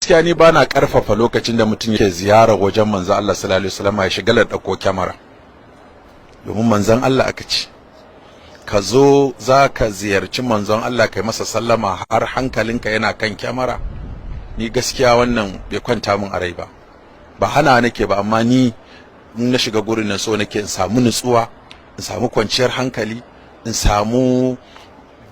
Gaskiya ni bana karfafa lokacin da mutum yake ziyara wajen manzo Allah sallallahu alaihi wasallam ya shiga da dauko kyamara, domin manzon Allah aka ce ka zo za ka ziyarci manzon Allah, kai masa sallama, har hankalinka yana kan kyamara. Ni gaskiya wannan bai kwanta min a rai ba. Ba hana nake ba, amma ni in na shiga gurin nan, so nake in samu nutsuwa, in samu kwanciyar hankali, in samu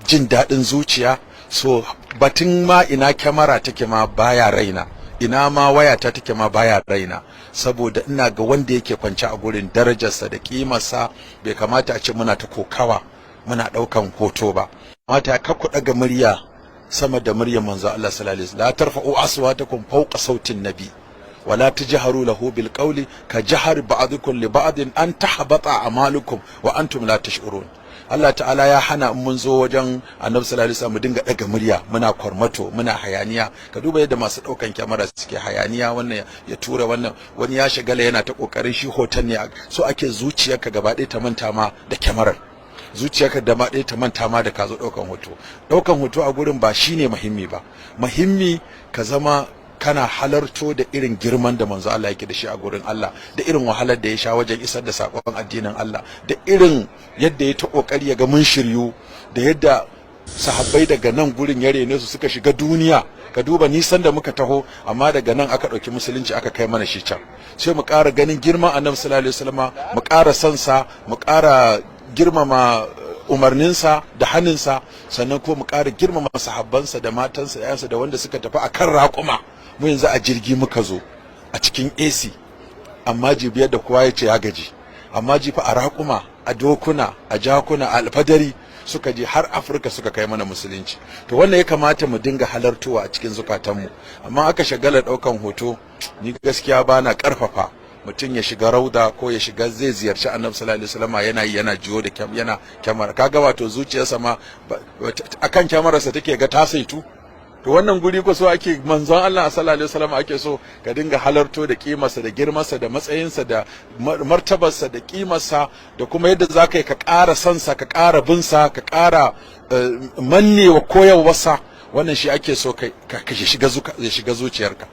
jin daɗin zuciya. So batun ma ina kyamara take ma baya raina, ina ma wayata take ma baya raina, saboda ina ga wanda yake kwance a gurin, darajarsa da kimarsa bai kamata a ce muna ta kokawa muna ɗaukan hoto ba. Kamata ka ku ɗaga murya sama da muryar manzo Allah sallallahu alaihi wasallam. لا ترفعوا أصواتكم فوق صوت النبي ولا تجهروا له بالقول كجهر بعضكم لبعض أن تحبط أعمالكم وأنتم لا تشعرون. Allah ta'ala ya hana in mun zo wajen Annabi sallallahu alaihi wasallam mu dinga daga murya, muna kwarmato, muna hayaniya. Ka duba yadda masu daukan kyamara suke hayaniya, wannan ya tura wannan, wani ya shagala yana ta kokarin shi hoton ne. So ake zuciyarka gaba ɗaya ta manta ma da kyamarar, zuciyarka da ma ɗaya ta manta ma da ka zo ɗaukan hoto. Ɗaukan hoto a gurin ba shine muhimmi ba. Muhimmi ka zama kana halarto da irin girman da manzo Allah yake da shi a gurin Allah, da irin wahalar da ya sha wajen isar da sakon addinin Allah, da irin yadda ya ta kokari ya ga mun shiryu, da yadda sahabbai daga nan gurin ya rene su suka shiga duniya. Ka duba nisan da muka taho, amma daga nan aka ɗauki musulunci aka kai mana shi can. Sai mu ƙara ganin girman Annabi sallallahu alaihi wasallama, mu ƙara son sa, mu ƙara girmama umarninsa da haninsa, sannan ko mu ƙara girmama sahabbansa da matansa da 'ya'yansa da wanda suka tafi akan raƙuma. Mu yanzu a jirgi muka zo a cikin AC, amma jibiyar da kowa ya ce ya gaji, amma jifa a raƙuma, a dokuna, a jakuna, a alfadari suka je har Afirka suka kai mana musulunci. To wannan ya kamata mu dinga halartowa a cikin zukatanmu. Amma aka shagala ɗaukan hoto, ni gaskiya bana ƙarfafa mutum ya shiga rauda ko ya shiga zai ziyarci Annabi sallallahu alaihi wasallam yana yi yana jiyo da yana kyamara. Kaga wato zuciyarsa ma akan kyamararsa take ga ta saitu. To wannan guri ko so ake manzon Allah sallallahu alaihi wasallam ake so ka dinga halarto da kimarsa da girmarsa da matsayinsa da martabarsa da kimarsa, da kuma yadda za ka yi ka ƙara sansa, ka ƙara binsa, ka ƙara mannewa koyarwarsa. Wannan shi ake so ka shiga zuciyarka.